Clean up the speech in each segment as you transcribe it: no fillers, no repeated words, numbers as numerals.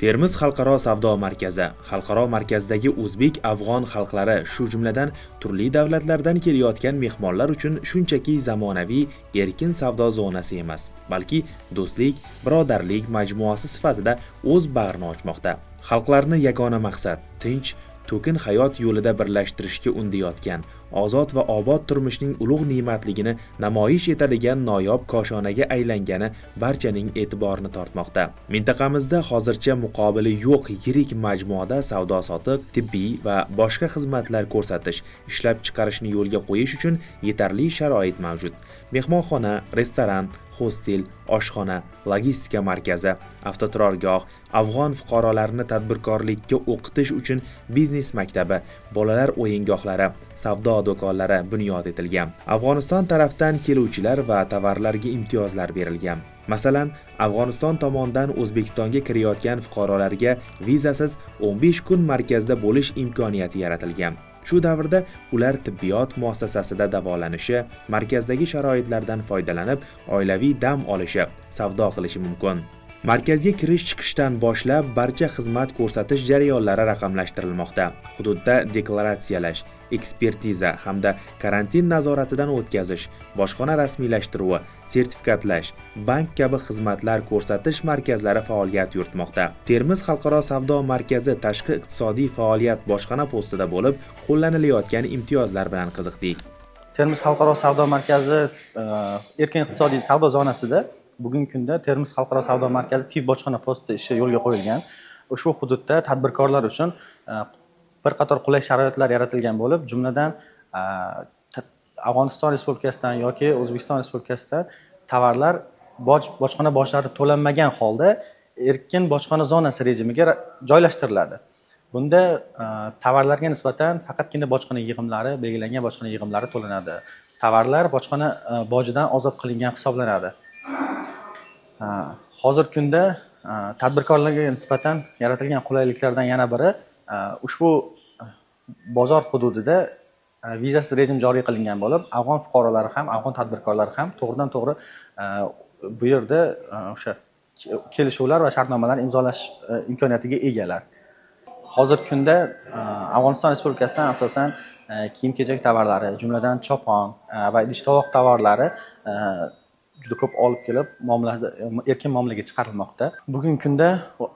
Termiz xalqaro savdo markazi. Xalqaro markazdagi o'zbek, afg'on xalqlari, shu jumladan turli davlatlardan kelayotgan mehmonlar uchun shunchaki zamonaviy erkin savdo zonasi emas, balki do'stlik, birodarlik majmuasi sifatida o'z bag'rini ochmoqda. Xalqlarni yagona maqsad, tinch, to'kin hayot yo'lida birlashtirishga undayotgan, ozod va obod turmushning ulug' ne'matligini namoyish etadigan noyob koshonaga aylangani barchaning e'tiborini tortmoqda. Mintaqamizda hozircha muqobili yo'q yirik majmuada savdo sotiq, tibbiy va boshqa xizmatlar ko'rsatish, ishlab chiqarishni yo'lga qo'yish uchun yetarli sharoit mavjud. Mehmonxona, restoran, hostel, oshxona, logistika markazi, avtoturargoh, afg'on fuqarolarini tadbirkorlikka o'qitish uchun biznes maktabi, bolalar o'yingohlari, savdo do'konlari bunyod etilgan. Afg'oniston tarafdan keluvchilar va tovarlarga imtiyozlar berilgan. Masalan, Afg'oniston tomonidan O'zbekistonga kirayotgan fuqarolarga vizasiz 15 kun markazda bo'lish imkoniyati yaratilgan. Shu davrda ular tibbiyot muassasasida davolanishi, markazdagi sharoitlardan foydalanib, oilaviy dam olishi, savdo qilishi mumkin. Markazga kirish chiqishdan boshlab barcha xizmat ko'rsatish jarayonlari raqamlashtirilmoqda. Hududda deklaratsiyalash, ekspertiza hamda karantin nazoratidan o'tkazish, bojxona rasmiylashtiruvi, sertifikatlash, bank kabi xizmatlar ko'rsatish markazlari faoliyat yuritmoqda. Termiz xalqaro savdo markazi tashqi iqtisodiy faoliyat bojxona postida bo'lib, qo'llanilayotgan imtiyozlar bilan qiziqdik. Termiz xalqaro savdo markazi erkin iqtisodiy savdo zonasida bugungi kunda Termiz xalqaro savdo markazi TIV bojxona posti ishi yo'lga qo'yilgan. Ushbu hududda tadbirkorlar uchun bir qator qulay sharoitlar yaratilgan bo'lib, jumladan Afg'oniston Respublikasidan yoki O'zbekiston Respublikasidan tovarlar bojxona bojlari to'lanmagan holda erkin bojxona zonasi rejimiga joylashtiriladi. Bunda tovarlarga nisbatan faqatgina bojxona yig'imlari, belgilangan bojxona yig'imlari to'lanadi. Tovarlar bojxona bojidan ozod qilingan hisoblanadi. Hozirgi kunda tadbirkorlarga nisbatan yaratilgan qulayliklardan yana biri ushbu bozor hududida vizasiz rejim joriy qilingan bo'lib, afg'on fuqarolari ham, afg'on tadbirkorlari ham to'g'ridan to'g'ri bu yerda o'sha kelishuvlar va shartnomalar imzolash imkoniyatiga egalar. Hozirgi kunda Afg'oniston Respublikasidan asosan kiyim kechak tovarlari, jumladan chopon va idish tovoq tovarlari juda ko'p olib kelib, erkin muomalaga chiqarilmoqda. Bugungi kunda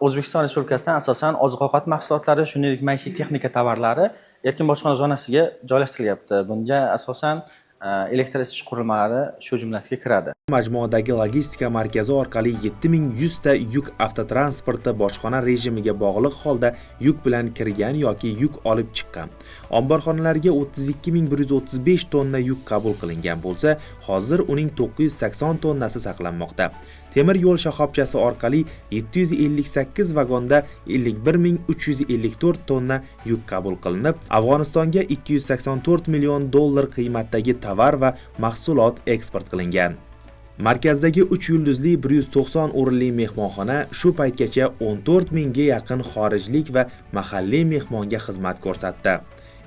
O'zbekiston Respublikasidan asosan oziq ovqat mahsulotlari, shuningdek maishiy texnika tovarlari erkin bojxona zonasiga joylashtirilyapti. Bunga asosan elektr isitish qurilmalari shu jumlasiga kiradi. Majmuadagi logistika markazi orqali 7100 ta yuk avtotransporti bojxona rejimiga bog'liq holda yuk bilan kirgan yoki yuk olib chiqqan. Omborxonalarga 32 135 tonna yuk qabul qilingan bo'lsa, hozir uning 980 tonnasi saqlanmoqda. Temir yo'l shoxobchasi orqali 758 vagonda 51 354 tonna yuk qabul qilinib, Afg'onistonga 284 million dollar qiymatdagi tovar va mahsulot eksport qilingan. Markazdagi 3 yulduzli 190 o'rinli mehmonxona shu paytgacha 14 mingga yaqin xorijlik va mahalliy mehmonga xizmat ko'rsatdi.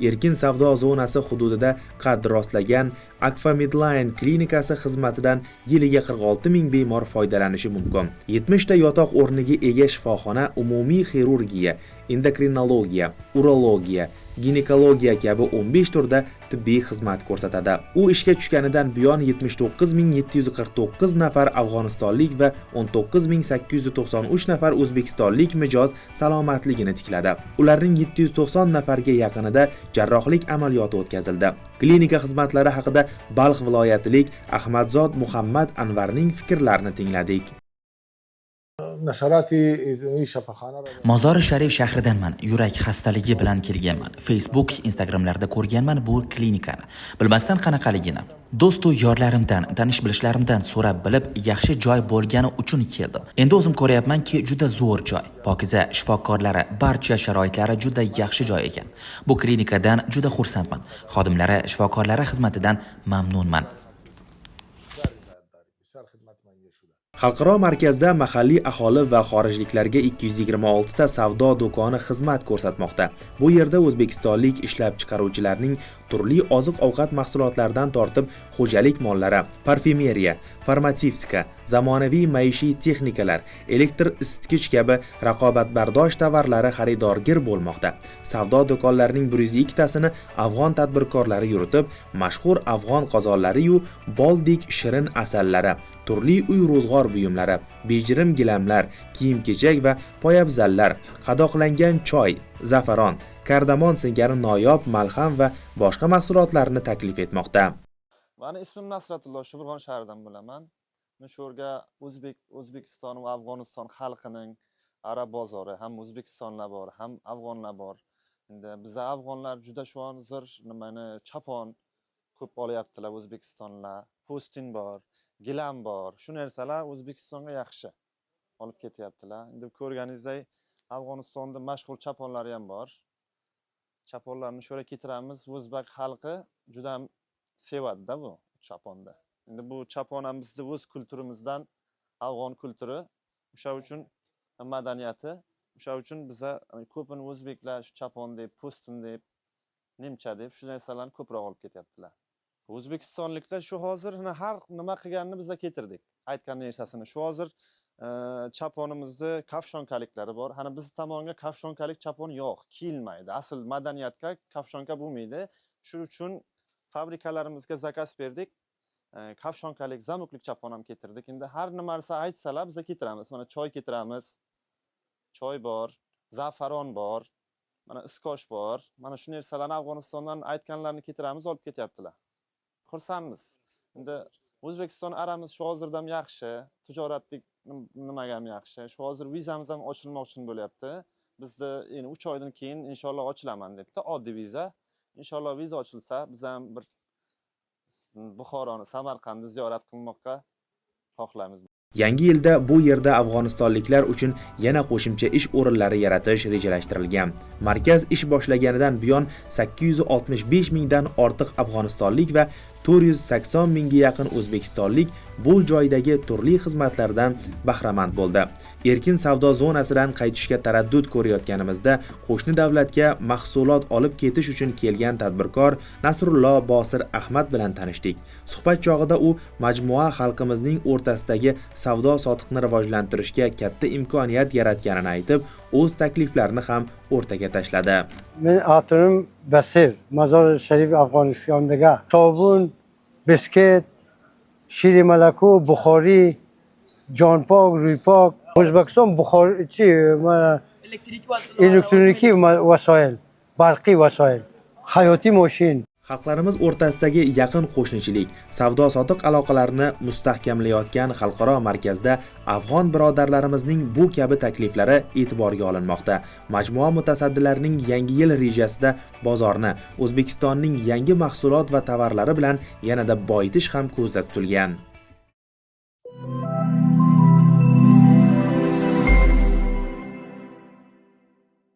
Erkin savdo zonasi hududida qad rostlagan Akfa Medline klinikasi xizmatidan yiliga 46 ming bemor foydalanishi mumkin. 70 ta yotoq o'rniga ega shifoxona umumiy xirurgiya, endokrinologiya, urologiya, ginekologiya kabi 15 turda tibbiy xizmat ko'rsatadi. U ishga tushganidan buyon 79 749 nafar afg'onistonlik va 19 893 nafar o'zbekistonlik mijoz salomatligini tikladi. Ularning 790 nafarga yaqinida jarrohlik amaliyoti o'tkazildi. Klinika xizmatlari haqida Balx viloyatilik Ahmadzod Muhammad Anvarning fikrlarini tingladik. Mozori Sharif shahridanman. Yurak xastaligi bilan kelganman. Facebook, Instagramlarda ko'rganman bu klinikani. Bilmasdan qanaqaligini. Do'stu yorlarimdan, tanish bilishlarimdan so'rab bilib, yaxshi joy bo'lgani uchun keldim. Endi o'zim ko'ryapmanki, juda zo'r joy. Pokiza, shifokorlari, barcha sharoitlari juda yaxshi joy ekan. Bu klinikadan juda xursandman. Xodimlari, shifokorlari xizmatidan mamnunman. Xalqaro markazda mahalliy aholi va xorijliklarga 226 ta savdo do'koni xizmat ko'rsatmoqda. Bu yerda o'zbekistonlik ishlab chiqaruvchilarning turli oziq-ovqat mahsulotlaridan tortib xo'jalik mollari, parfyumeriya, farmatsevtika, Zamonaviy maishiy texnikalar, elektr isitgich kabi raqobatbardosh tovarlari xaridorgir bo'lmoqda. Savdo do'konlarining 102 tasini afg'on tadbirkorlari yuritib, mashhur afg'on qozonlari-yu boldek shirin asallari, turli uy-ro'zg'or buyumlari, bejirim gilamlar, kiyim-kechak va poyabzallar, qadoqlangan choy, zafaron, kardamon singari noyob malham va boshqa mahsulotlarni taklif etmoqda. Mani ismim Nasratullo, Shubirg'on shahridan bo'laman. Men shu yerga O'zbekiston va Afg'oniston xalqining arab bozori, ham o'zbekistonlar bor, ham afg'onlar bor. Endi biza afg'onlar juda shu hozir nimani chapon ko'p olyaptilar o'zbekistonlar. Po'stin bor, gilam bor. Shu narsalar O'zbekistonga yaxshi olib ketyaptilar. Endi ko'rganingizdek Afg'onistonda mashhur chaponlari ham bor. Chaponlarni shu yerga keltiramiz. O'zbek xalqi juda ham sevadi-da bu chaponni. Endi bu chapon ham bizni o'z kulturimizdan, afg'on kulturi, o'sha uchun madaniyati, o'sha uchun biza ko'pini o'zbeklar shu chapon deb, po'stin deb, nimcha deb shu narsalarni ko'proq olib ketyaptilar. O'zbekistonliklar shu hozir har nima qilganini biza keltirdik. Aytgan narsasini. Shu hozir chaponimizni kafshonkaliklari bor. Hani biz tomonga kafshonkalik chapon yo'q, kiyilmaydi. Asl madaniyatga kafshonka bo'lmaydi. Shu uchun fabrikalarimizga zakaz berdik. Kafshonkalik, zamoklik chapon ham keltirdik. Endi har nima narsa aytsalar biza keltiramiz. Mana choy keltiramiz. Choy bor, zafaron bor, mana iskosh bor. Mana shu narsalarni Afg'onistondan aytganlarini keltiramiz, olib ketyaptilar. Xursandmiz. Endi O'zbekiston aramiz shu hozirda ham yaxshi, tijoratlik nimaga ham yaxshi. Shu hozir vizamiz ham ochilmoqchi bo'lyapti. Bizni endi 3 oydan keyin inshaalloh ochilaman debdi, oddiy viza. Inshaalloh viza ochilsa, biz ham bir Buxoroni, Samarqandni ziyorat qilmoqqa xohlaymiz. Yangi yilda bu yerda afg'onistonliklar uchun yana qo'shimcha ish o'rinlari yaratish rejalashtirilgan. Markaz ish boshlaganidan buyon 865 mingdan ortiq afg'onistonlik va 480 mingga yaqin o'zbekistonlik bu joydagi turli xizmatlardan bahramand bo'ldi. Erkin savdo zonasidan qaytishga taraddud ko'rayotganimizda qo'shni davlatga mahsulot olib ketish uchun kelgan tadbirkor Nasrullo Bosir Ahmad bilan tanishdik. Suhbat chog'ida u majmua xalqimizning o'rtasidagi savdo sotiqni rivojlantirishga katta imkoniyat yaratganini aytib, o'z takliflarini ham o'rtaga tashladi. Men adım Basir, Mazor Sharif Afg'onistondaga sobun, biskit, shiri malaku, Buxoriy, jonpok, ruypok, O'zbekiston Buxoriy, mana elektroniki vasoil, barqiy vasoil, hayotiy moshin. Xalqlarimiz o'rtasidagi yaqin qo'shnichilik, savdo-sotiq aloqalarini mustahkamlayotgan xalqaro markazda afg'on birodarlarimizning bu kabi takliflari e'tiborga olinmoqda. Majmua mutasaddilarining yangi yil rejasida bozorni O'zbekistonning yangi mahsulot va tovarlari bilan yanada boyitish ham ko'zda tutilgan.